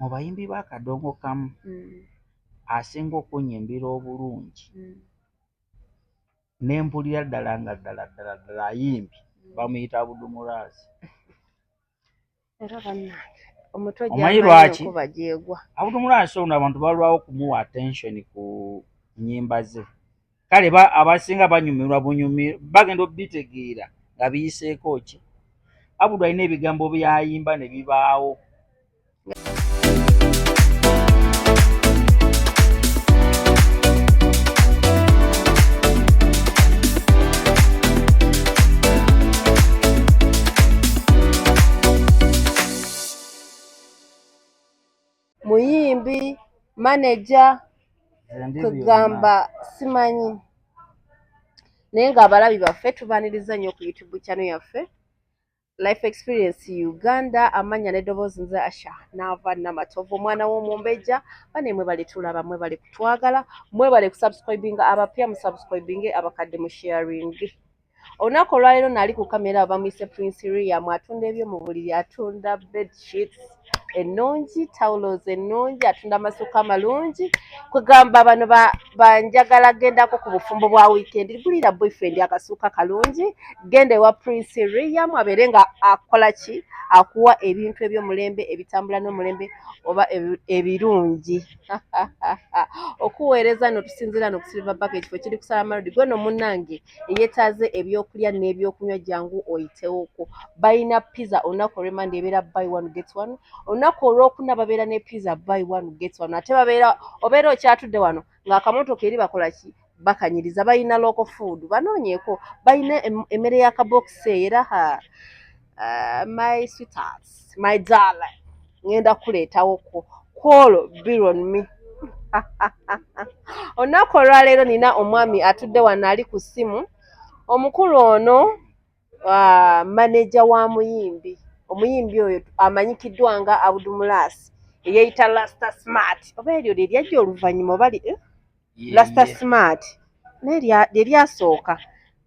Mu bayimbi ba Kadongo Kamu asinga okunyimbira obulungi ne mpulira ddala nga ddala ddala ddala ayimbi bamuyita Abudumulaasi. Era bannange omutwe Omanyi lwaki? Enkuba gyegwa. Abudumulaasi ono abantu balwawo okumuwa attention ku nnyimba ze. Kale abasinga banyumirwa bunyumi, bagenda obitegeera nga biyiseeko ki. Abudu alina ebigambo by'ayimba ne bibaawo. Muyimbi, maneja, kwegamba simanyi. Naye ng'abalabi baffe tubaaniriza nnyo ku YouTube channel yaffe Life Experience Uganda. Amanya n'eddoboozi nze Asha Naava Namatovu, omwana w'omumbejja. Bane mwebale tulaba, mwebale kutwagala, mwebale kusubscribinga, abapya musubscribinge, abakadde mu sharing. Olunaku olwaleero nali ku kamera bamuyise Prince Riam, atunda ebyomu buliri, atunda bed sheets ennungi, towels ennungi, atunda amasuka amalungi. Kwegamba bano banjagala gendako ku bufumbo bwa weekend, gulira boyfriend akasuka kalungi, genda ewa Prince Riam abeere nga akola ki, akuwa ebintu eby'omulembe ebitambula n'omulembe oba ebirungi. Okuweereza no tusinziira no ku Silver Park, ekifo kiri ku Salama Road. Gwe no munnange eyeetaaze ebyokulya n'ebyokunywa, jangu oyitewoko. Balina pizza olunaku olw'Emande ebeera buy one get one, olunaku olwokuna babeera ne pizza buy one get one, ate babeera obeera okyatudde wano ng'akamotoka eri bakola ki, bakanyiriza. Balina local food, banoonyeeko, balina emmere y'akabokisi era ha my sweethearts, my darling, ngenda kuleetawoko kwolwo bill on me. Olunaku olwaleero nina omwami atudde wano ali ku ssimu. Omukulu ono maneja wa muyimbi, omuyimbi oyo amanyikiddwa nga Abudumulaasi eyeeyita Rasta Smart, oba eryo lye lyajja oluvannyuma oba Rasta Smart naye lye lyasooka.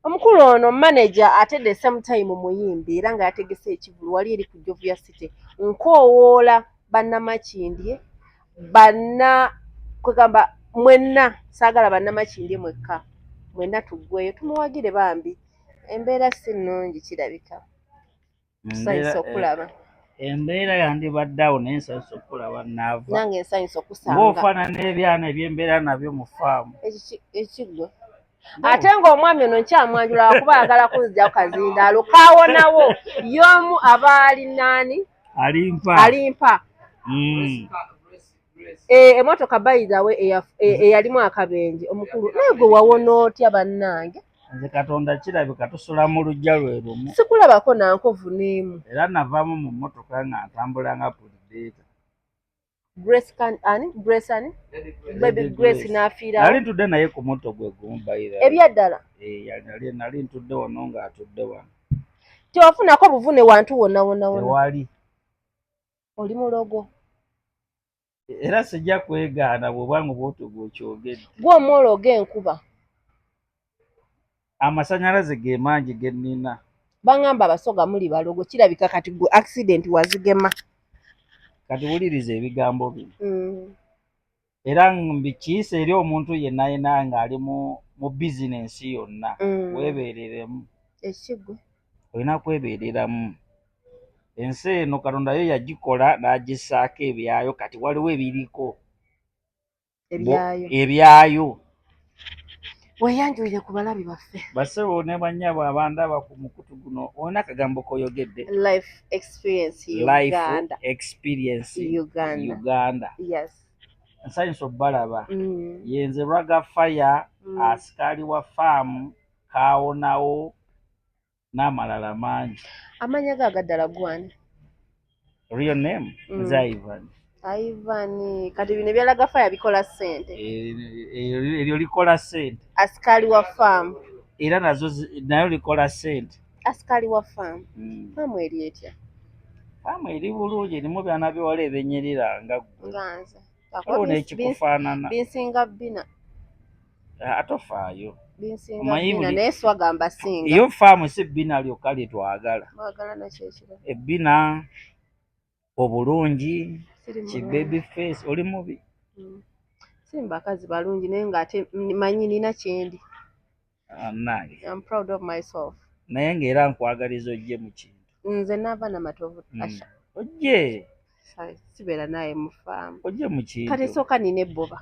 Omukulu ono manager ate the same time muyimbi, era nga yategese ekivvulu wali eri ku Jovia City. Nkoowoola bannamakindye banna, kwegamba mwenna, saagala bannamakindye mwekka, mwenna tuggweyo tumuwagire bambi. Embeera si nnungi kirabika, tusanyusa okulaba. Embeera yandibadde awo, naye nsanyusa okulaba naava. Nange nsanyusa okusanga. Ng'ofaanana ebyana ebyembeera nabyo mu faamu. Ekiggwe. Ate ng'omwami ono nkyamwanjula kuba ayagala kunzijako kazindaalo kaawonawo y'omu aba ali naani. Alimpa. Alimpa. Emotoka by the way eyalimu akabenje omukulu, naye gwe wawona otya bannange? Nze Katonda kirabika tusula mu luggya lwe lumu. Sikulabako nankovu n'emu. Era navaamu mu mmotoka nga ntambula nga pulideeta. Grace kan ani Grace ani Baby Grace n'afiirawo. Nali ntudde naye ku mutto gwe gumu bayira. Ebyaddala? Nali ntudde wano ng'atudde wano. Tewafunako buvune wantu wonna wonna wonna? Tewali. Oli mulogo. Era sijja kwegaana bw'obanga bw'otyo bw'okyogedde. Gwe omwologo enkuba. Amasannyalaze ge mangi ge nnina. Bangamba Abasoga muli balogo, kirabika kati gwe accident wazigema. Kati wuliriza ebigambo bino. Era mbikiise eri omuntu yenna yenna ng'ali mu bizinensi yonna. Weebeereremu. Ekigwe. Olina kwebeereramu. Ensi eno Katonda yo yagikola n'agissaako ebyayo, kati waliwo ebiriko. Ebyayo. Ebyayo. Weeyanjulire ku balabi baffe. Bassebo ne bannyabo abandaba ku mukutu guno, olina akagambo k'oyogedde. Life Experience Life Uganda. Experience Uganda. Uganda. Yes. Nsanyusa obbalaba. Ye nze Rwaga Fire, asikaali wa faamu, kaawonawo n'amalala mangi. Amannya go agaddala gwani? Real name? Nze Ivan. Ivan, kati bino ebya Rwaga Fire bikola ssente. Eryo likola ssente. Asikaali wa faamu. Era nazo nayo likola ssente. Asikaali wa faamu. Faamu eri etya? Faamu eri bulungi, erimu byana biwala ebinyirira nga ggwe. Nga nze. Waliwo n'ekikufaanana. Binsinga bina. Atofaayo. Binsinga bina, naye swagamba singa. Iyo faamu si bbina lyokka lye twagala. Mwagala nakyo ekirala. Ebbina, obulungi. Siri Ki mulungi. Baby face, oli mubi? Si mu bakazi balungi, naye ng'ate manyi nina kyendi. Ah, nange. I'm proud of myself. Naye ng'era nkwagaliza ojje mu kintu. Nze naava namatovu. Asha. Ojje. Sibeera naye mu faamu. Ojje mu kintu. Kati sooka nina ebbuba.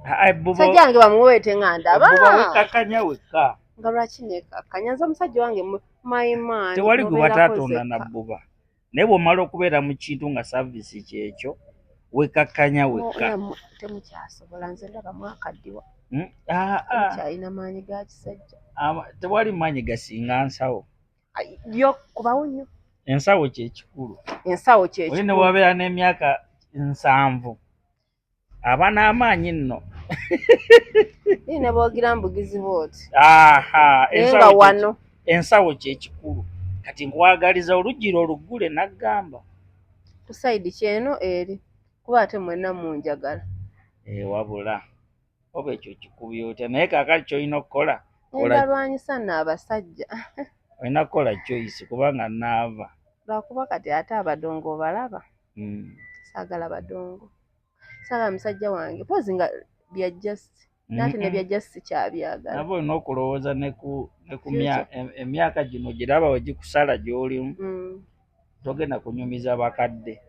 Ah, ebbuba. Sajja wange bamuweete nga ndaba. Ebbuba wekkakkanya wekka. Nga lwaki nekakkanya? Nze omusajja wange my man. Tewali gwe mubeerako bataatonda na nzekka. bbuba, naye bw'omala okubeera mu kintu nga service kyekyo, wekkakkanya wekka. Nammwe temukyasobola, nze ndaba mwakaddiwa. Ah, ah. Temukyalina maanyi ga kisajja. Tewali maanyi gasinga nsawo. Ai, yo kubawo nnyo. Ensawo kyekikulu. Ensawo Oli ne kyekikulu. wabeera n'emyaka 70 aba n'amaanyi nno. Naye ne boogira mbugizi bw'oti. Aha, Naye ensawo nga wano. Ensawo kyekikulu. Kati nkwagaliza oluggi oluggule naggamba. Ku sayidi kyeno eri kuba ate mwenna munjagala. Eh, wabula oba ekyo kikubye otya, naye kaakati ky'olina okukola, kola. Nembalwanyisa nno abasajja. Olina kukola choice kubanga naava. Lwakuba kati ate abadongo obalaba. Saagala badongo, saagala musajja wange pozi nga bya just naate ne bya just sikyabyagala. Naba olina okulowooza ne ku Future. Emyaka gino giraba we gikusala gy'olimu. Togenda kunyumiza bakadde.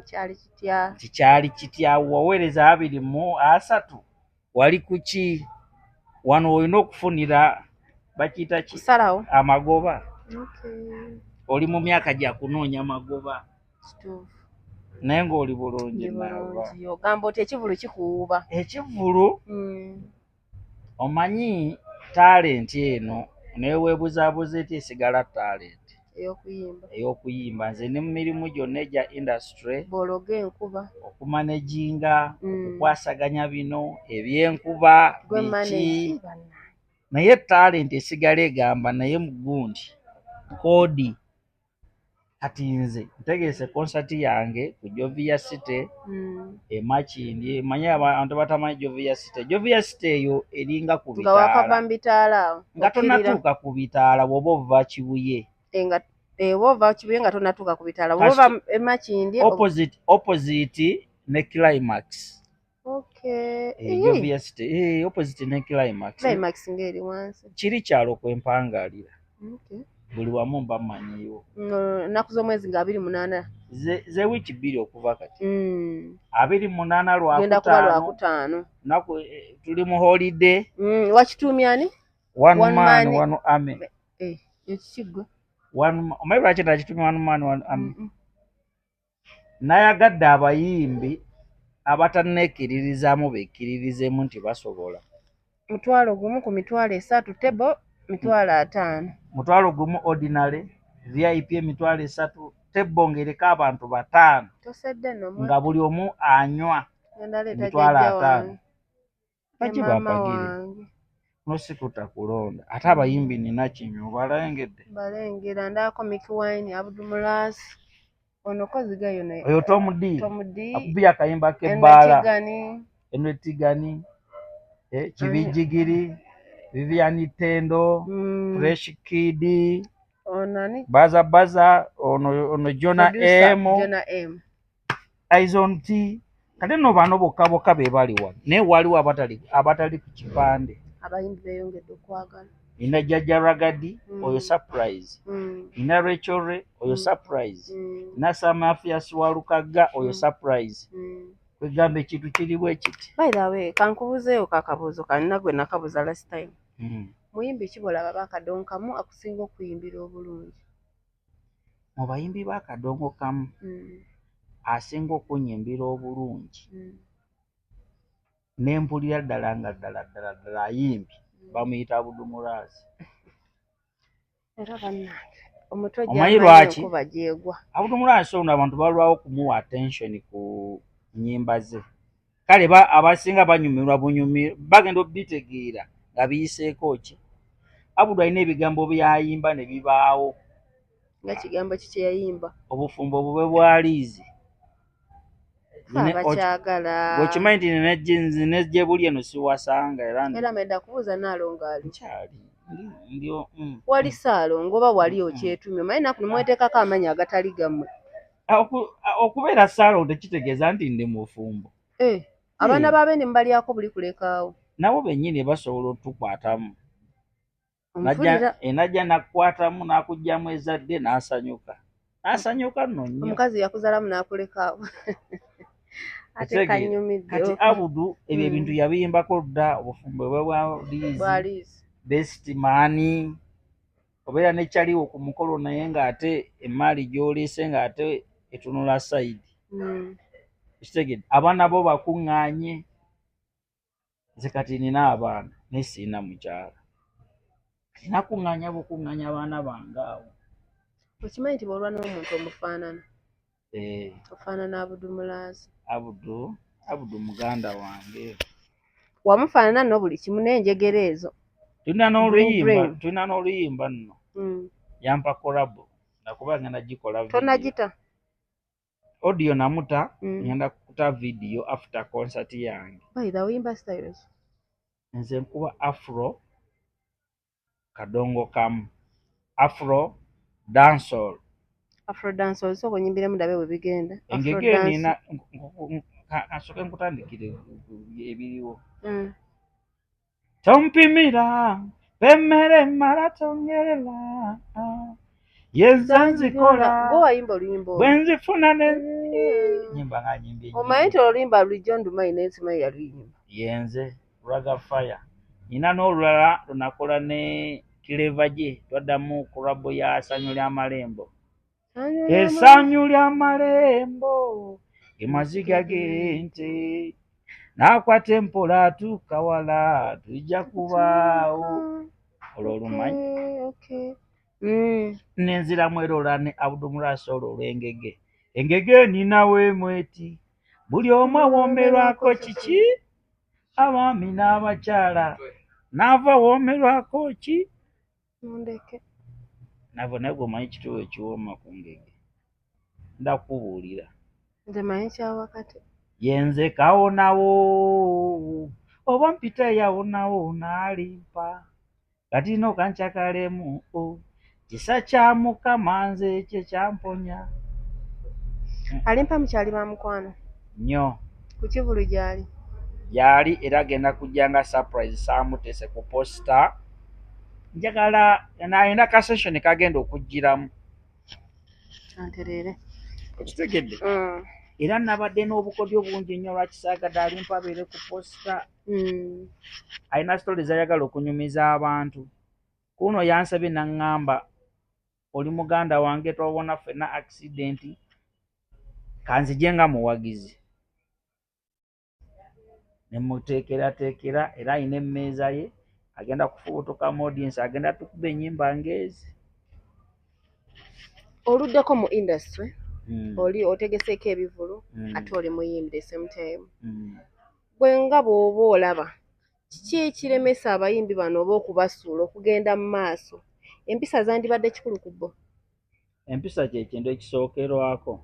Kyali kitya? Nti kyali kitya waweereza 23 wali ku ki? Wano olina okufunira bakiyita ki? Kusalawo. Amagoba. Okay. Oli mu myaka gya kunoonya magoba. Kituufu. Naye ng'oli bulungi. Ndi Naava. bulungi. Ogamba oti ekivulu kikuwuuba. Ekivulu. Omanyi talenti eno neweebuzaabuza eti esigala talenti. Ey'okuyimba. Ey'okuyimba. Nze ne mu mirimu gyonna egya industry, bw'ologa enkuba, okumanaginga, okukwasaganya bino ebyenkuba, gwe biki. Manage bannange. Naye talenti esigala egamba naye mugundi koodi. Kati nze ntegeese konsati yange ku Jovia City e Makindye. Manyi abantu batamanyi Jovia City. Jovia City eyo eringa ku Nga wakava bitaala. mu bitaala awo. Nga Okkirira. tonnatuuka ku bitaala bw'oba ova Kibuye. Eh, nga oba ova Kibuye nga tonnatuuka ku bitaala, bw'oba ova e Makindye. Opposite ne Climax. Okay. Eh, Jovia City, eh, opposite ne Climax. Climax ng'eri wansi. Kiri kyalo kwempangalira. Okay. Buli wamu mba mmanyiiwo. Ennaku z'omwezi nga 28. Ze wiiki 2 okuva kati. 28. Genda kuba Lwakutaano. Lwakutaano. Naku tuli mu holiday. Wakituumya ani? One One man, man. one army. Eh, ekikiggwe. Omanyi lwaki nakitumya one man one army? Nayagadde abayimbi abatannekkiririzaamu bekkiririzemu nti basobola. 10,000 ku 30,000, table 50,000. 10,000 ordinary, VIP 30,000, table ng'eriko abantu 5. Tosedde nno mwe. Nga buli omu anywa Ngenda leeta emitwalo jjajja 50. wange. Ne Baki maama bapagire. wange. Nosikuta kulonda. Ate abayimbi nina kinywa obalengedde. Balengera ndabako Mickey Wine, Abdu Mulas. Ono koziga yono. Oyo Tom D. Tom D. Akubye akayimba k'ebbaala. Tigani. Henry Tigani. Eh, Kibijjigiri, Vivian Tendo, Fresh Kid, Ono ani? Baza Baza, ono Jonah Producer, M, Jonah M. Aizon T. Kati nno bano bokka bokka be bali wano. Naye waliwo abatali ku kipande. Abayimbi beeyongedde okwagala. Nina Jjajja Ragadi, oyo surprise. Nina Rachel Ray, oyo surprise. Nina Sam Mathias Walukagga, oyo surprise. Kwegamba ekintu kiri bwe kiti. By the way, kankubuzeeyo kakabuuzo kanina gwe nakabuuza last time. Muyimbi ki bw'olaba bakadonkamu akusinga okuyimbira obulungi? Mu bayimbi b'akadongo kamu asinga okunyimbira obulungi ne mpulira ddala nga ddala ddala ddala ayimbi, bamuyita Abudumulazi. Era bannange omutwe Omanyi gy'amanyi lwaki? enkuba gy'egwa. Abudumulazi ono abantu balwawo okumuwa attention ku nnyimba ze. Kale abasinga banyumirwa bunyumi, bagenda obitegeera nga biyiseeko ki. Abudu alina ebigambo by'ayimba ne bibaawo. Nga kigambo ki kye yayimba? Obufumbo bube bwa liizi. Abakyagala. Bw'okimanyi nti nine gye buli eno siwasanga era Era menda kubuuza Naalongo ali. Nkyali. Ndi Wali Ssaalongo oba wali okyetumye? Omanyi ennaku ne mweteekako amannya agatali gammwe. Okubeera Saalongo tekitegeeza nti ndi mufumbo. Eh, abaana babe ne mubalyako buli kulekaawo. Nabo bennyini basobola otukwatamu. Ompulira. Enajja nakukwatamu n'akugyamu ezadde n'asanyuka, n'asanyuka nno nnyo. Omukazi yakuzaalamu n'akulekaawo, ate Otegeera. kanyumidde. Kati Abudu ebyo ebintu yabiyimbako dda, obufumbo bwe bwa liizi, Bwaliizi. best man, obeera nekyaliwo ku mukolo, naye ng'ate emaali gy'oleese ng'ate etunula side. Kitegedde, abaana bo bakuŋŋaanye. Nze kati nina abaana naye sirina mukyala, kati nakuŋŋaanya bukuŋŋaanya abaana bange awo. Okimanyi nti bw'olwa n'omuntu omufaanana? Eh. Ofaanana Abudu Mulaazi. Abudu, Abudu muganda wange. Wamufaanana nno buli kimu n'enjegere ezo. Tulina n'oluyimba. Brain. Tulina n'oluyimba nno. Yampa collabo nakuba ngenda gikola video. Tonagita? Audio namuta. Ngenda kuta video after concert yange. By the way, oyimba styles? Nze nkuba afro, kadongo kamu, afro dancehall. Afro dance, osooka onyimbiremu ndabe bwe bigenda. Afro Engege dance. Nina kasooke nkutandikire ebiriwo. Tompimira emmere mala tongerera, yenze nzikola. Gwe wayimba oluyimba olwo? Bwe nzifuna ne nyimba nga nyimbye. Omanyi nti oluyimba lulijjo ndumanyi naye simanyi yaluyimba. Yenze Raga Fire. Nina n'olulala lunakola ne Clever Gye, twaddamu collabo ya Sanyu ly'Amalembo. Essanyu ly'amalembo ge maziga g'ente, n'akwata empola atuuka wala, tujja kubaawo. Olwo olumanyi? Okay. Nenziramu era olala ne Abudu Murasi, olwo olw'engege. Engege ninawo emweti, buli omu awoomerwako kiki, abaami n'abakyala, naava woomerwako ki? Mundeke. Navo naye gwe omanyi kituufu ekiwooma ku ngege, ndakubuulira. Nze manyi kyawakati. Yenze kawonawo, oba mpita yawonawo n'alimpa, kati no kankyakalemu o kisa kya Mukama nze kye kyamponya. Alimpa mukyali ba mukwano? Nnyo. Ku kivulu gyali? Gyali, era agenda kujja nga surprise, saamuteese ku poster. Njagala nalina ka session kagenda okugiramu. Antereere. Okitegedde? Era nabadde n'obukodyo bungi nnyo lwaki saagadde alimpa abeere ku poster. Alina stories ayagala okunyumiza abantu. Kuno yansabye naŋŋamba, oli muganda wange, twawona ffenna accident, kanzije nga muwagizi nemuteekerateekera, era alina emmeeza ye, agenda kufubutuka mu audience, agenda tukuba ennyimba ngeezi. Oluddeko mu industry. Oli otegeseeko ebivulu, ate oli muyimbi the same time. Gwe nga bw'oba olaba, kiki ekiremesa abayimbi bano oba okubasuula okugenda mu maaso? Empisa zandibadde kikulu ku bo. Empisa kyekintu ekisookerwako.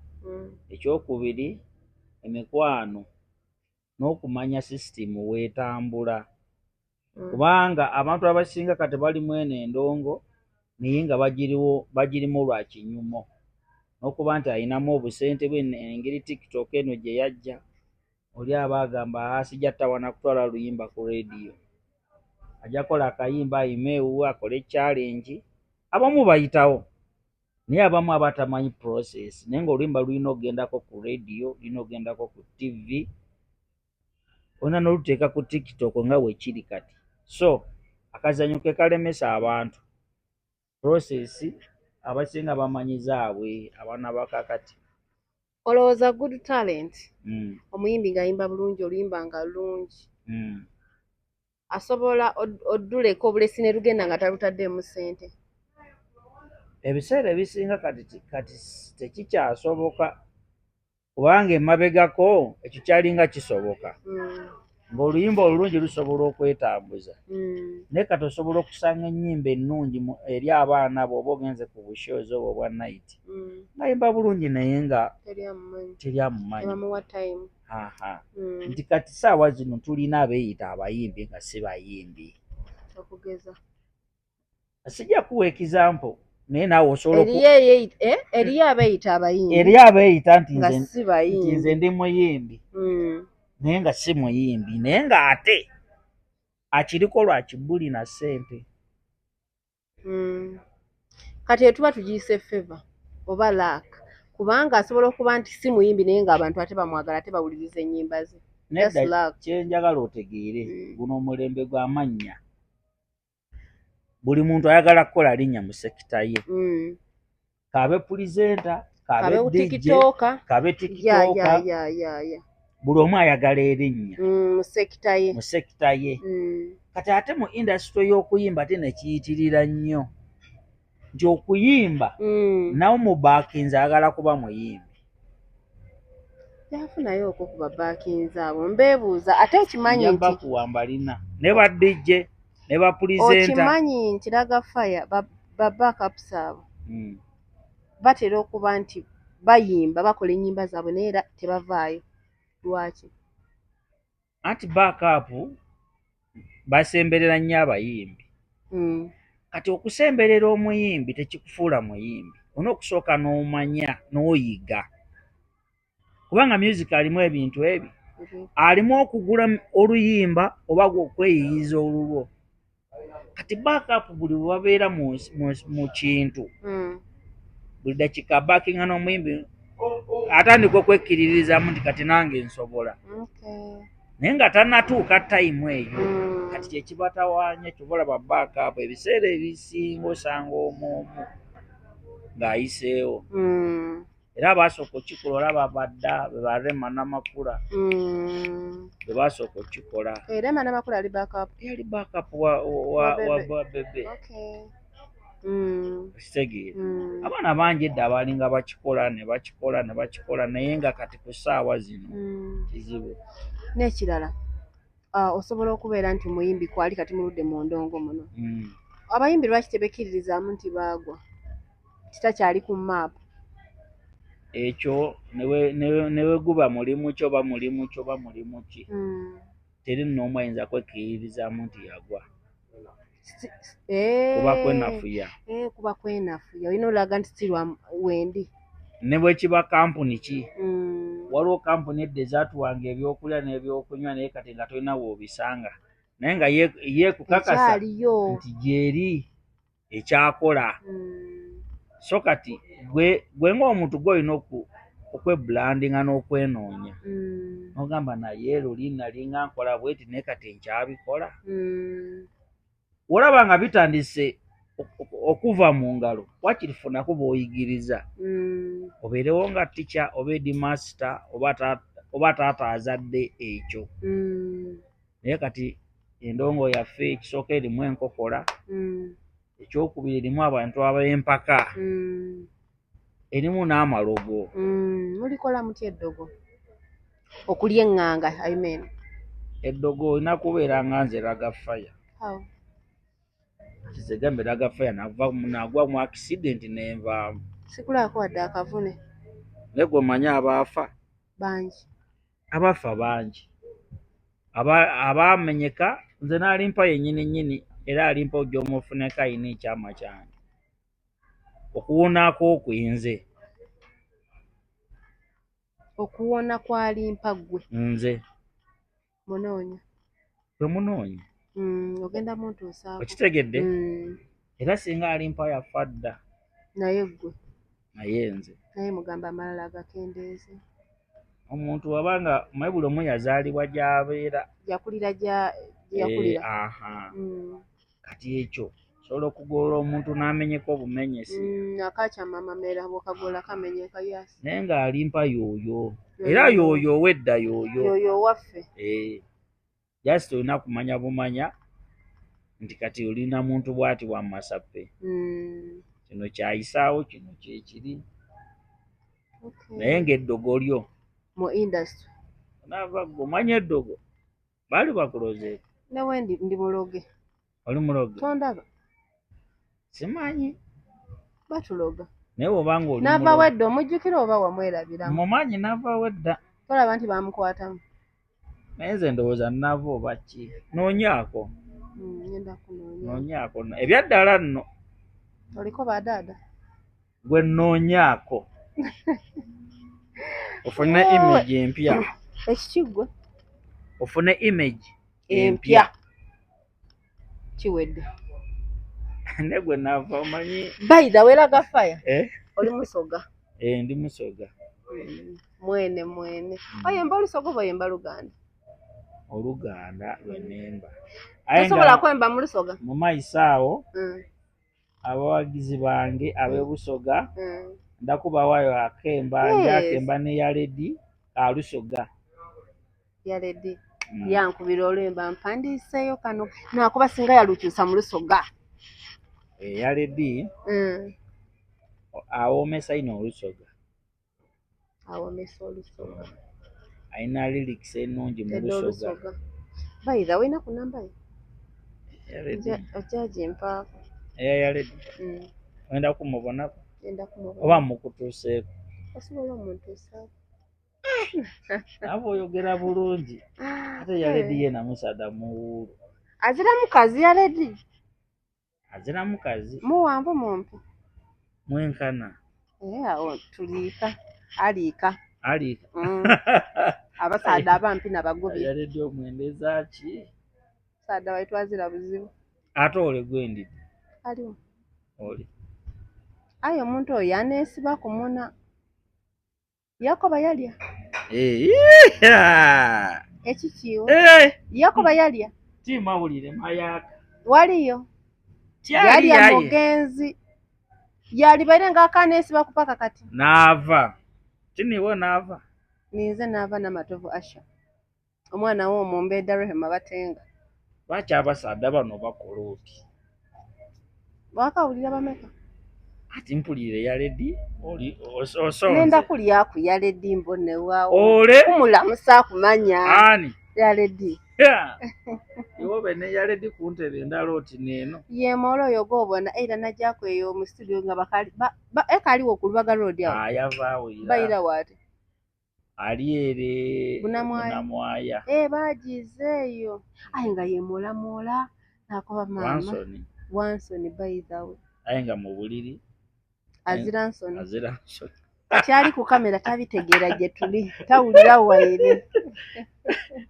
Ekyokubiri, emikwano n'okumanya sisitimu weetambula. Kubanga abantu abasinga kati balimu eno endongo, naye nga bagiriwo bagirimu lwa kinyumo n'okuba nti alinamu obusente bwe. Engeri TikTok eno gye yajja, oli aba agamba, "Ah, sijja tawana kutwala luyimba ku rediyo," ajja kukola akayimba, ayime ewuwe akole challenge. Abamu bayitawo, naye abamu aba tamanyi process, naye ng'oluyimba lulina okugendako ku rediyo, lulina okugendako ku TV, olina n'oluteeka ku TikTok nga bwe kiri kati. So akazanyo ke kalemesa abantu, process abasinga bamanyizaabwe abaana bakakati. Olowooza good talent, omuyimbi ng'ayimba bulungi, oluyimba nga lulungi, asobola odduleka obulesi ne lugenda nga talutaddeemu ssente? Ebiseera ebisinga kati tekikyasoboka, kubanga emabegako ekyo kyalinga kisoboka, ng'oluyimba olulungi lusobola okwetambuza. Naye kati osobola okusanga ennyimba ennungi eri abaana bw'oba ogenze ku bu shows obwo obwa night, ng'ayimba bulungi naye nga teri amumanyi. Teri amumanyi. Tebamuwa time. Aha. Nti kati saawa zino tulina abeeyita abayimbi nga si bayimbi. Okugeza? Sijja kuwa example, Naye naawe osobola Eriyo abeeyita abayimbi. Eriyo abeeyita nti nga si bayimbi, nze ndi muyimbi, naye nga si muyimbi, naye ng'ate akiriko lwa kibuli na ssente. Kati etuba tugiyise favor oba luck, kubanga asobola okuba nti si muyimbi, naye ng'abantu ate bamwagala, ate bawuliriza ennyimba ze. Nedda, kyenjagala otegeere, guno omulembe gw'amannya, buli muntu ayagala kukola linnya mu sector ye, kabe presenter, kabe DJ, kabe TikToker, buli omu ayagala erinnya mu sector ye. Mu sector ye. Kati ate mu industry y'okuyimba ate nekiyitirira nnyo nti okuyimba, nawe mu baakinzi ayagala kuba muyimbi. Yafunayo okwo ku babaakinzi abo, mbeebuuza ate okimanyi nti bakuwamba lina ne ba DJ ne ba presenter. Okimanyi nti Raga Fire, ba backups abo batera okuba nti bayimba, bakola ennyimba zaabwe, naye era tebavaayo, lwaki? Anti backup basemberera nnyo abayimbi. Kati okusemberera omuyimbi tekikufuula muyimbi. Olina okusooka n'omanya n'oyiga, kubanga music alimu ebintu ebi, alimu okugula oluyimba oba okweyiyiza olulwo. Kati backup buli bwe babeera mu kintu, buli dakiika backinga n'omuyimbi, atandika okwekkiririzaamu nti kati nange nsobola, naye nga tannatuuka time eyo. Kati kyekibatawaanya, kyova olaba backup ebiseera ebisinga osanga omu omu ng'ayiseewo. Era abaasooka okukikola olaba badda be ba Rema Namakula, be baasooka okukikola. Rema Namakula ali backup? Yali backup wa Bebe. Okitegeera? Abaana bangi edda abaalinga bakikola, ne bakikola, ne bakikola, naye nga kati ku ssaawa zino kizibu. N'ekirala, osobola okubeera nti muyimbi kwali, kati muludde mu ndongo muno. Abayimbi lwaki tebekkiririzaamu nti baagwa, kitakyali ku maapu? Ekyo ne we guba mulimu ki oba mulimu ki oba mulimu ki, teri n'omu ayinza kwekkiririzaamu nti yagwa. Kuba kwenafuya. Kuba kwenafuya, olina olaga nti si lwa wendi. Ne bwe kiba kampuni ki, waliwo kampuni edda ezaatuwanga ebyokulya n'ebyokunywa, naye kati nga tolina w'obisanga, naye nga yeekukakasa nti gyeri ekyakola. So kati gwe ng'omuntu gwe olina okwebrandinga n'okwenoonya, n'ogamba naye luli nalinga nkola bweti, naye kati nkyabikola. Olaba nga bitandise okuva mu ngalo, wakirifunako b'oyigiriza, obeerewo nga teacher oba headmaster oba taata azadde ekyo. Naye kati endongo yaffe, ekisooka erimu enkokola, ekyokubiri erimu abantu ab'empaka, erimu n'amalogo. Mulikola mutya eddogo okulya eŋŋanga, I mean? Eddogo olina kubeera nga nze Raga Fire. Kizegambe Raga Fire nagwa mu accident nenvaamu. Sikulabako wadde akavune. Naye gwe omanyi abaafa? Bangi. Abafa bangi, abaamenyeka. Nze n'alimpa yennyini nnyini, era alimpa ojja omufuneko, ayina ekyama kyange okuwonaako okwenze. Okuwona kwalimpa ggwe? Nze. Munoonya. Gwe munoonya. Ogenda muntuusaako. Okitegedde? Era singa alimpa yafa dda. Naye ggwe? Naye nze. Naye mugamba amalala agakendeeze. Omuntu wabanga maye buli omu yazaalibwa gy'abeera. Yakulira gye yakulira. Aha. Kati ekyo osobola okugolola omuntu n'amenyeka obumenyesi. Akakyama amamera bw'okagola kamenyeka, yes. Naye ng'alimpa yooyo, era yooyo ow'edda yooyo. Yoyo owaffe. Just olina kumanya bumanya nti kati olina muntu bw'ati wa masappe, kino kyayisaawo, kino kyekiri, naye ng'eddogo lyo mu industry. Naava gwe omanya eddogo baali bakulozeeko? Newe ndi muloge. Oli muloge? Tondaba? Simanyi. Batuloga. Naye bw'obanga oli Nava muloge. Wedda omujjukira oba wamwerabiramu? Mumanyi, nava wedda. Tolaba nti bamukwatamu? Naye nze ndowooza nava oba ki, noonyaako. Ngenda kunoonya. Noonyaako ebyaddala nno. Oliko badaada. Gwe nnoonyaako ofune image empya. Ekiki gwe? Ofune image empya. Kiwedde. Ne gwe nava omanyi. By the way, laga fire. Eh? Oli musoga. Eh, ndi musoga. Mwene mwene. Oyemba olusoga oba oyemba Luganda? Oluganda lwe nemba. Tosobola kwemba mu Lusoga? Mu maiso awo abawagizi bange ab'ebusoga ndakubawayo akemba, njakemba ne Yaledi alusoga. Yaledi yankubira olwemba mpandiiseeyo kano nakuba singa yalukyusa mu Lusoga. Yaledi awoomesa ino olusoga. Awoomesa olusoga. Alina lyrics ennungi mu Lusoga. By the way, ku namba ye? Ojja gimpaako. Eya Yaledi. Wenda kumubonako? Ngenda kumubona. Oba mukutuuseeko? Osobola omuntuusaako. Naawe oyogera bulungi. Ate Yaledi ye namusaada muwuulu. Azira mukazi Yaledi? Azira mukazi. Muwanvu mumpi? Mwenkana. Awo tuliika. Aliika. Aliika. Abasaada abampi nabagobye. Yaledi omwendeza ki? Saada waitu azira buzibu. Ate ole gwendidde? Aliwo. Oli. Aye omuntu oyo yaneesiba ku muna. Yakoba yalya. Ekikiiwo. Yakoba yalya. Timawulire mayaka. Waliyo. Yalya mugenzi. Yalibaire ng'akaneesiba ku paka kati. Naava. Tiniwo naava. Ninze naava Namatovu Asha. Omwana wo omumbedda Rehema Batenga. Lwaki abasaadda bano bakola oti? Wakawulira bameka? Ati mpulire Yaledi oli osonze. Nenda kulya ku Yaledi mbone waawo. Ole? Kumulamusa kumanya. Ani? Yaledi. Iwobe ne Yaledi ku ntebe endala oti neeno. Ye moolo oyo gw'obona era najjako eyo mu studio nga bakali ekaliwo ku Lubaga Road awo. Yavaawo era. Bayira waate. Ali ere Bunamwaya. Bunamwaya. Baagizeeyo. Aye nga ye moolamoola n'akoba maama. Wansoni. Wansoni by the way. Aye nga mu buliri. Azira nsoni. Azira nsoni. Kyali ku kamera tabitegeera gye tuli. Tawulira waire.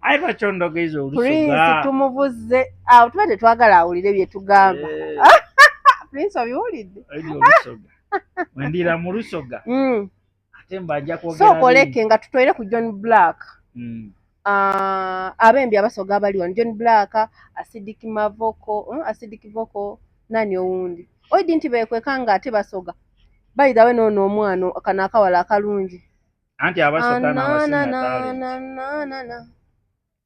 Aye lwaki ondogeza olusoga? Prince tumuvuze. Awo tuba tetwagala awulire bye tugamba. Prince obiwulidde? Olusoga. Wendira mu Lusoga. Ate mba nja kwogera. Sooka oleke nga tutoire ku John Black. Abembi abasoga abali wano John Black, Acidic Mavoko, Acidic Voko, nani owundi. Oidi nti beekweka nga ate basoga. By the way noono omwana kano akawala akalungi. Anti abasoga n'abasinga talent.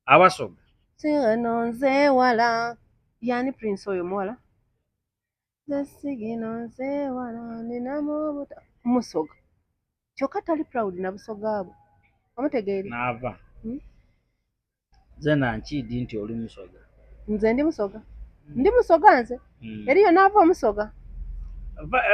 Abasoga. Sigino nze wala. Yani Prince oyo muwala? Nze sigino nze wala ninamu obuta. Musoga. Kyokka tali proud na busoga bwe. Omutegeere? Naava. Nze nankiidi nti oli musoga. Nze ndi musoga. Ndi musoga nze. Eriyo naava omusoga.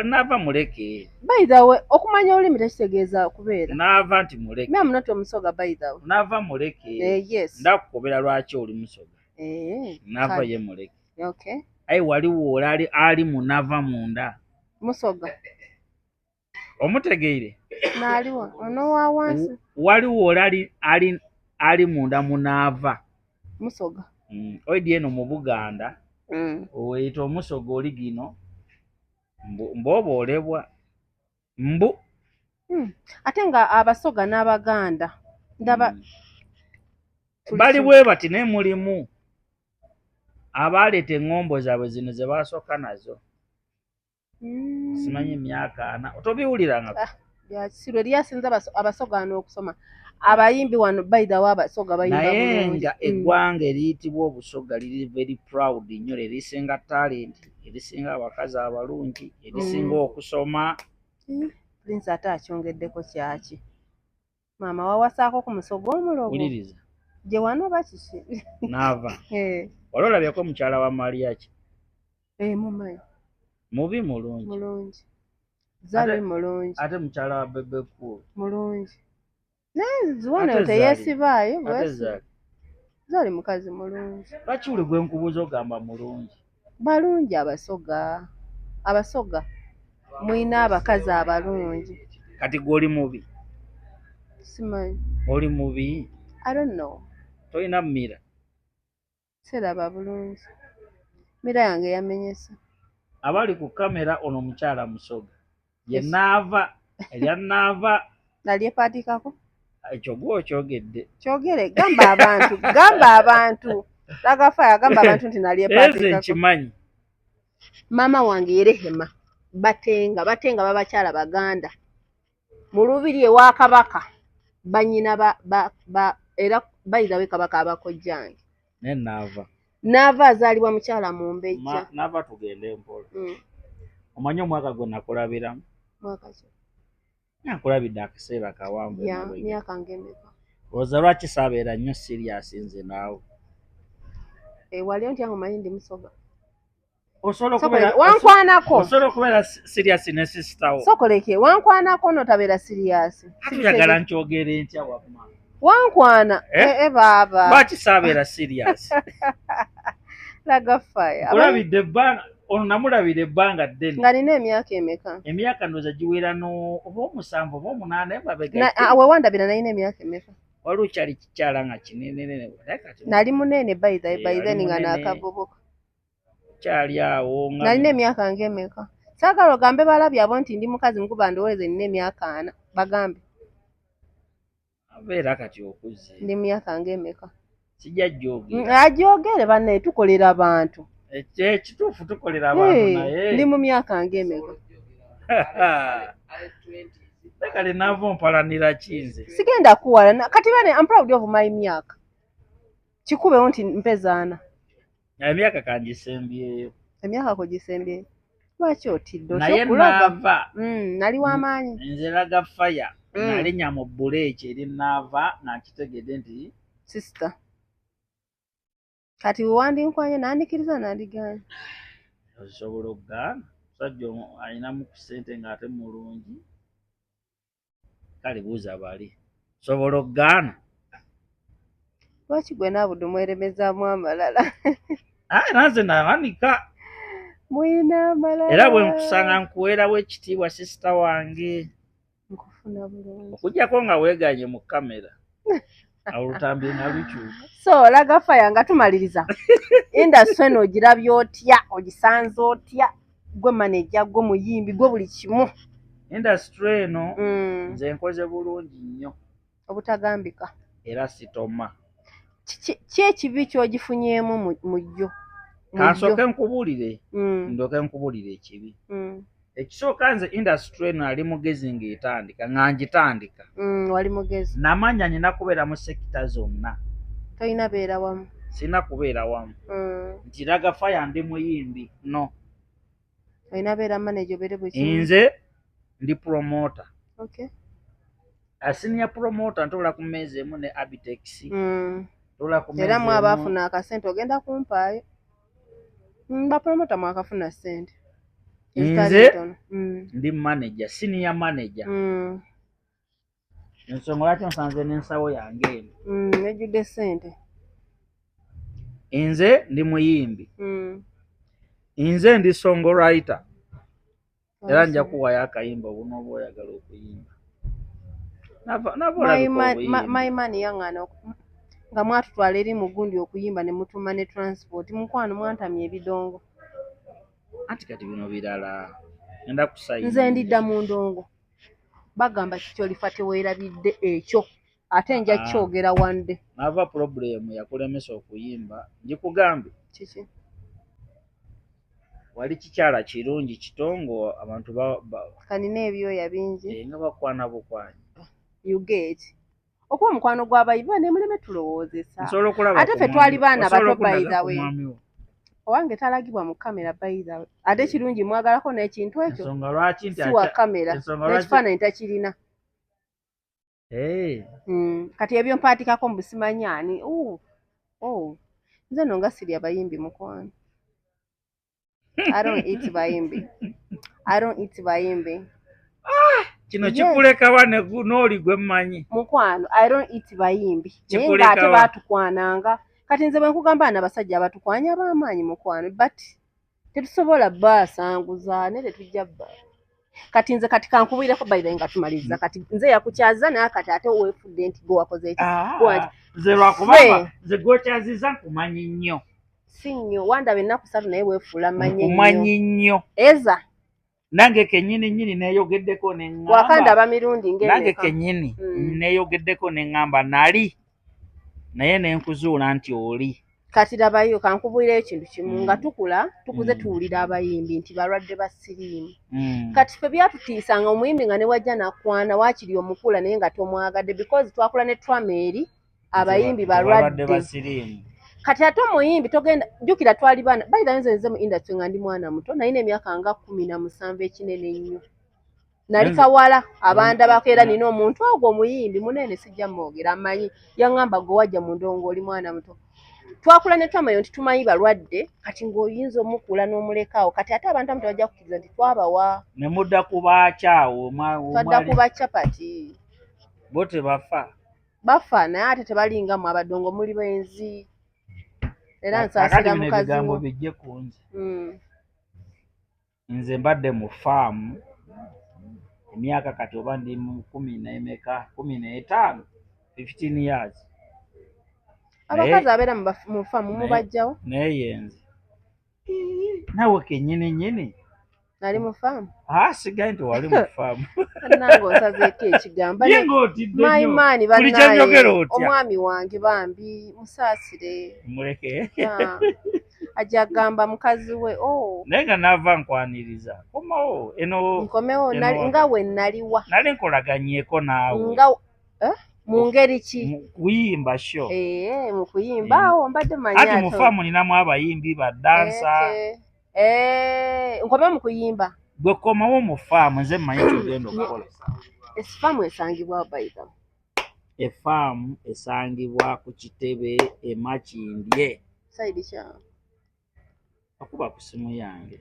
Naava muleke. By the way, okumanya olulimi tekitegeeza kubeera. Naava nti muleke. Me am not omusoga by the way. Naava muleke. Yes. Ndakukobera lwaki oli musoga. Naava ye muleke. Okay. Aye waliwo oli ali munava munda. Musoga. Omutegeire? Naaliwa. Ono wa wansi. Waliwo oli ali munda munaava. Musoga. Oidi eno mu Buganda. Oyita omusoga oli gino. Mbooba olebwa. Mbu. Ate nga abasoga n'Abaganda. Ndaba. Bali bwe bati naye mulimu abaaleeta eŋŋombo zaabwe zino ze baasooka nazo. Simanyi emyaka ana. Tobiwulirangako? Bya kisiru eri asinza abasoga wano okusoma. Abayimbi wano by the way abasoga bayimba Naye bulungi. nga eggwanga eriyitibwa Obusoga liri very proud nnyo, erisinga talent, erisinga abakazi abalungi, erisinga okusoma. Prince ate akyongeddeko kyaki? Maama wawasaako ku musoga omulogo? Wuliriza. Gye wano oba kiki? Naava. Wali olabyeko mukyala wa Mariachi? Mumanyi. Mubi mulungi. Mulungi. Zari mulungi. Ate mukyala wa Bebe Cool. Mulungi. Naye Zuwana teyeesibaayo. Ate Zari. Zari mukazi mulungi. Lwaki buli gwe nkubuuza ogamba mulungi? Balungi abasoga. Abasoga mulina abakazi abalungi. Kati gwe oli mubi? Simanyi. Oli mubi? I don't know. Tolina mirror? Siraba bulungi, mirror yange yamenyese. Abali ku kamera, ono omukyala Musoga ye Naava, erya Naava. Nalyepatikako. Ekyo gwe okyogedde. Kyogere, gamba abantu, gamba abantu. Ragga Fire, gamba abantu nti Eze nalyepatikako. Nkimanyi. Maama wange ye Rehema Batenga. Batenga babakyala Baganda mu lubiri ewa Kabaka, banyina ba era bayirawe Kabaka abakojjange. Naye Naava. Naava azaalibwa mukyala Mumbejja. Naava, tugende mpola. Omanyi omwaka gwe nakulabiramu? Mwaka ki? Nakulabidde akaseera kawanvu Ya emabega. Myaka ng'emeka? Olowooza lwaki saabeera nnyo serious nze naawe? Eh, wali ontya nga omanyi ndi Musoga? Osobola Sokoleke, okubeera wankwanako. Osobola okubeera serious ne sister wo? Sokoleke, wankwanako notabeera serious. Atuyagala nkyogere ntya wamma? Wankwana. Eh? Eh, eh, baaba. Lwaki saabeera serious? Ragga Fire. Kulabidde ebbanga, ono namulabira ebbanga ddene. Nga nina emyaka emeka? Emyaka ndowooza giwera no oba 7 oba 8 emabega. Ah, wewandabira nalina emyaka emeka? Waliwo kyali kikyala nga kinenenene, naye kati Nali munene by the Eh, by wali then nga munene. nakavubuka. Kyali awo nga Nalina emyaka ng'emeka? Saagala ogambe balabi abo nti ndi mukazi mukuba ndowooze nina emyaka 40. Bagambe. Abeera kati okuze. Ndi mu myaka ng'emeka? Sijja jjogera. Agyogere bannaye, tukolera abantu. Ekituufu tukolera abantu. Eh, Naye ndi mu myaka ng'emeka? Kale naava, ompalanira ki nze? Sigenda kuwala kati bane, I'm proud of my myaka. Kikubewo nti mpezaana. Emyaka kangisembyeyo. Emyaka kugisembyeyo, lwaki otidde? Naye Okyokulaga. Naava. Nali w'amaanyi. Nze Ragga Fire nalinnya mu buleeki eri Naava nga nkitegedde nti Sister, kati wewandinkwanye nandikiriza, nandigaanye? Osobola okugaana musajja alinamu ku ssente ng'ate mulungi? Kale buuza bali, osobola okugaana? Lwaki gwe naabudde mweremezaamu amalala? Era nze nawanika. Muyina amalala. Era bwe nkusanga nkuweerawo ekitiibwa, sister wange. Nkufuna bulungi. Okugjako nga weeganye mu kamera, awo olutambi nga lukyuka. So Ragga Fire, nga tumaliriza, industry eno ogirabye otya? Ogisanze otya? Gwe manager, gwe muyimbi, gwe buli kimu. Industry eno, nze nkoze bulungi nnyo. Obutagambika. Era sitoma. Ki ekibi kyogifunyeemu mu jjo? Kansooke nkubuulire. Ndooke nkubuulire ekibi. Ekisooka, nze industry eno nali mugezi ng'etandika, nga ngitandika. Wali mugezi. Namanya nina kubeera mu sector zonna. Tolina beera wamu. Sirina kubeera wamu nti Ragga Fire ndi muyimbi, no. Olina beera manager, obeere buli kimu. Nze ndi promoter, a senior promoter. Ntobola ku mmeeza emu ne Abitex, ntobola ku Era mmeeza mwe emu. Abaafuna akasente ogenda kumpaayo. Bapromota mwakafuna ssente ezitali Nze ntono. Ndi manager, senior manager. Ensonga lwaki nsanze n'ensawo yange eno. Ejjudde ssente. Nze ndi muyimbi. Nze ndi songwriter, era nja kuwayo akayimba obunooba oyagala okuyimba. Nava olabika obuyimbi. My man yaŋŋaana nga mwatutwala eri mu gundi okuyimba ne mutuma ne transport. Mukwano, mwantamya ebidongo. Anti kati bino birala, ngenda kusayina. Nze ndidda mu ndongo. Bagamba kiki, olifa teweerabidde ekyo, ate nja Ah. kyogera one day. Nava, problem yakulemesa okuyimba ngikugambye. Kiki? Wali kikyala kirungi kitongo, abantu Kanina ebyoya bingi. Eh, nga bakwana bukwanyi. You get okuba omukwano gw'abayibi ne muleme tulowoozesa. Nsobola okulaba Ate ku ffe mwami- twali baana osobola bato, by okundaga the ku way. mwami wo? Owange talagibwa mu kamera, by the way. Ate kirungi mwagalako n'ekintu ekyo. Ensonga lwaki nti Si wa kamera. Ensonga lwaki N'ekifaananyi takirina. Eh, Kati ebyo mpaatikako mbu simanyi ani. Oh. Nze nno nga sirya bayimbi, mukwano. I don't eat bayimbi. I don't eat bayimbi. Kino Yes. kikulekawa n'oli gwe mmanyi. Mukwano, I don't eat bayimbi. Naye Kikulekawa. ng'ate baatukwananga. Kati nze bwe nkugamba, na abasajja abatukwanya ab'amaanyi, mukwano, but Tetusobola basanguza, naye tetujja ba. Kati nze kati kankubwireko, by the way, nga tumaliriza. Kati nze yakukyaza, naye kati ate weefudde nti gwe wakoze eki? Ah, nze lwakubanga nze gwokyaziza nkumanyi nnyo. Si nnyo, wandaba ennaku 3, naye weefuula mmanyi ennyo. Nkumanyi nnyo. Eza. Nange kennyini nnyini neeyogeddeko neŋŋamba. Wakandaba mirundi Nange ng'emeka? kennyini neeyogeddeko neŋŋamba nali naye nenkuzuula nti oli. Kati labayo, kankubuulirayo ekintu kimu. Nga tukula, tukuze, tuwulira abayimbi nti balwadde ba siriimu. Kati ffe byatutiisanga omuyimbi nga ne wajja nakwana, waakiri omukula naye nga tomwagadde, because twakula ne trauma eri abayimbi balwadde balwadde. Ba siriimu. Kati ate omuyimbi togenda jjukira twali baana. By the way, nze nze mu industry nga ndi mwana muto, nalina emyaka nga 17, ekinene ennyo. Nali kawala, abandabako era nina omuntu ogwo omuyimbi munene, sijja mwogera, amanyi, yaŋŋamba, "Gwe wajja mu ndongo oli mwana muto." Twakula ne twamayo nti tumanyi balwadde. Kati ng'oyinza omukula n'omulekaawo. Kati ate abantu abamu tebajja kukkiriza nti twabawa. Ne mudda ku baakyawo. Twadda kuba capati. Bo tebafa? Bafa, naye ate tebalinga mu abadongo, muli benzi. Era Kakati nsaasira bino mukazi ebigambo wo. bijje ku nze. Nze mbadde mu faamu emyaka kati oba ndi mu kumi n'emeka, 15, 15 years. Abakazi abeera mu faamu mubajjawo? Naye yenze naawe kennyini nnyini. Nali mu faamu? Asigaye nti wali mu faamu. Nange onsazeeko ekigambo. Ye ng'otidde My nnyo. man, Buli bannaaye, kyenjogera otya. Omwami wange bambi musaasire. Muleke. Yeah. Ajja kugamba mukazi we, oh. Naye nga naava nkwaniriza, komawo eno. Nkomewo. Eno Nga we naliwa? Nali nkolaganyeeko naawe. Nga eh? Mu ngeri ki? Mu kuyimba show. Eh, mu kuyimba awo mbadde manyi. Ati mu Ate faamu ninamu abayimbi, badansa. Okay. Eh, nkomewo mu kuyimba. Gwe komawo mu faamu, nze mmanyi kyogenda okukola. Efaamu esangibwa, by the way? Efaamu esangibwa ku kitebe e Makindye. Side kya? Akuba ku simu yange,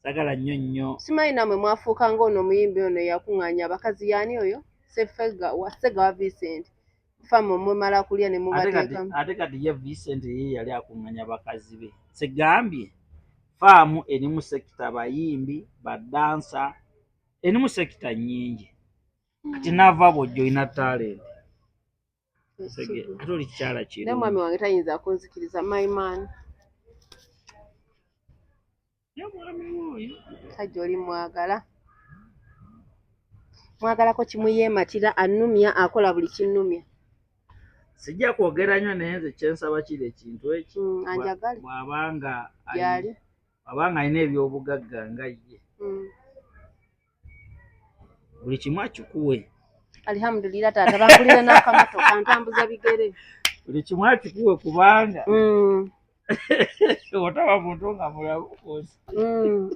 sagala nnyo nnyo. Simanyi nammwe mwafuuka ng'ono omuyimbi ono eyakuŋŋaanya abakazi, yaani oyo Sefega wa Sega wa Vincent. Faamu mumala kulya ne Ate kati mubateekamu. Ate kati ye Vincent ye yali akuŋŋanya bakazi be. Sigambye faamu erimu sector, bayimbi, badansa, erimu sector nnyingi. Kati naava bw'ojja olina talent. Ate oli kikyala Naye omwami kirungi. wange tayinza kunzikiriza, my man. Ye omwami we oyo. Musajja oli mwagala, mwagalako kimuyeematira, annumya, akola buli kinnumya. Sijja kwogera nnyo, naye nze kyensaba kiri ekintu eki Anjagale. Bw'abanga Gyali. bw'abanga alina ebyobugagga nga ye, buli kimu akikuwe. Alhamdulillah, taata bangulira n'akamotoka ntambuza bigere. Buli kimu akikuwe, kubanga otaba muntu nga mulamu ku nsi.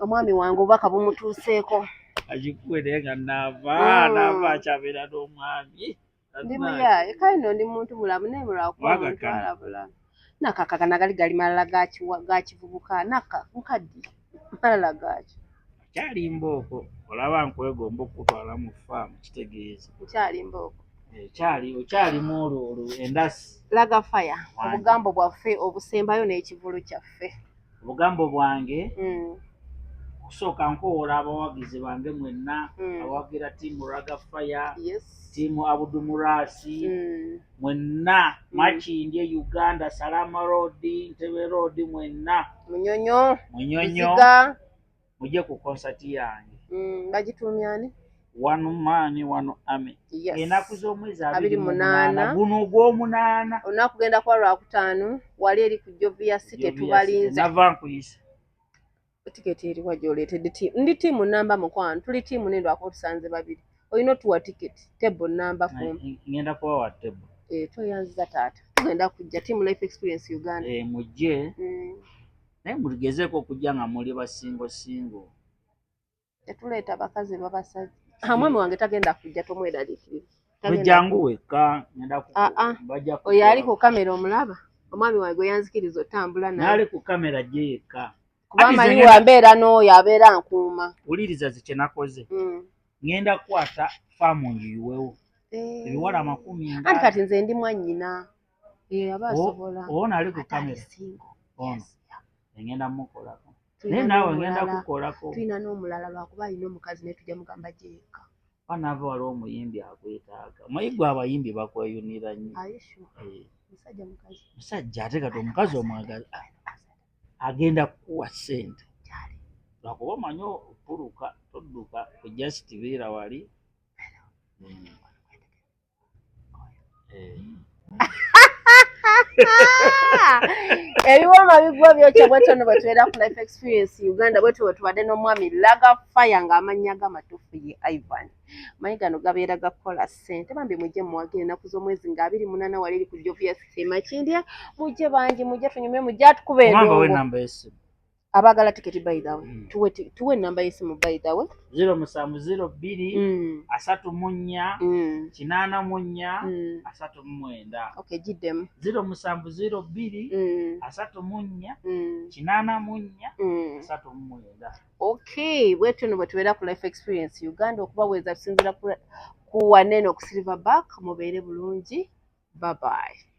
Omwami wange obubaka bumutuuseeko. Akikuwe, naye nga naava naava akyabeera n'omwami. Ndi muyaaye kale nno, ndi muntu mulamu, naye lwakuba Wagakkana. omuntu alabula nakakakana gali gali malala ga kivubuka, naka nkaddi malala gaaki. Akyali mbooko, olaba nkwegomba okukutwala mu faamu, kitegeeza Nkyali mbooko. Ekyali okyalimu olwo olwo endasi. Laga Fire. Wangi. Obugambo bwaffe obusembayo n'ekivulu kyaffe. Obugambo bwange, okusooka nkowoola abawagizi bange mwenna abawagira tiimu Raga Fire, tiimu Abudumurasi, mwenna Makindye, Uganda, Salama Road, Ntebe Road, mwenna. Munyonyo. Munyonyo. Buziga. Mujje ku konsati yange. Bagituumyani? One Man One Army. Ennaku z'omwezi 28. 28 guno ogw'omunaana. Olunaku genda kuba Lwakutaano, wali eri ku Jovia City, tubalinze. Nava nkuyisa. Tiketi eriwa gy'oleetedde? Ndi tiimu namba, mukwano, tuli tiimu nendo, lwakuba tusanze babiri. Olina otuwa tiketi, table namba kumpi. Ngenda kubawa table. Eh, toyanziza taata, tugenda kujja, team Life Experience Uganda. Eh, mujje, naye muligezeeko okujja nga muli ba single single. Tetuleeta bakazi babasajja. Omwami wange tagenda kujja, tomweraliikirira. Gwe jangu wekka, ngenda Ah, ah. bajja Oyo ali ku kamera omulaba, omwami wange gwe yanzikiriza otambula naye. N'ali ku kamera gye yekka. Kuba Ati nze amanyi wambeera n'oyo abeera nkuuma. Wuliriza ze kye nakoze, ŋŋenda kukwata faamu ngiyiwewo ebiwala 20. Anti kati nze ndi mwannyina. Eh, aba asobola. Ono ali ku Ate ali kamera single. ono Yes. engenda mukolako. Naye naawe ngenda kukolako. Tulina n'omulala, lwakuba alina omukazi, naye tujja mugamba gyeyekka. Banaava, waliwo omuyimbi akwetaaga. Omanyi gwe abayimbi bakweyunira nnyo. Eh. Musajja, mukazi? Musajja. Ate kati omukazi omwagala, agenda kukuwa ssente, lwakuba omanyi opuluka, todduka ku, just beera wali. Eh. Ebiwoma bigwa byokya. Bwetono bwe tubeera ku Life Experience Uganda. Bwetyo bwe tubadde n'omwami Laga Fire, ng'amannya g'amatuufu ye Ivan. Amanyi gano gabeera gakukola ssente. Bambi mujje muwagire ennaku z'omwezi nga 28 wali eri ku Jovia Makindye. Mujje bangi, mujje tunyume, mujje atukuba endongo. Abaagala tiketi, by the way, tuwe enamba y'essimu, by the way. 0702 34 84 39. Okay, giddemu. 0702 34 84 39. Okay, bwetyo no bwe tubeera ku Life Experience Uganda okubaweeza tusinziira ku wanene oku Silver Back. Mubeere bulungi, bye bye.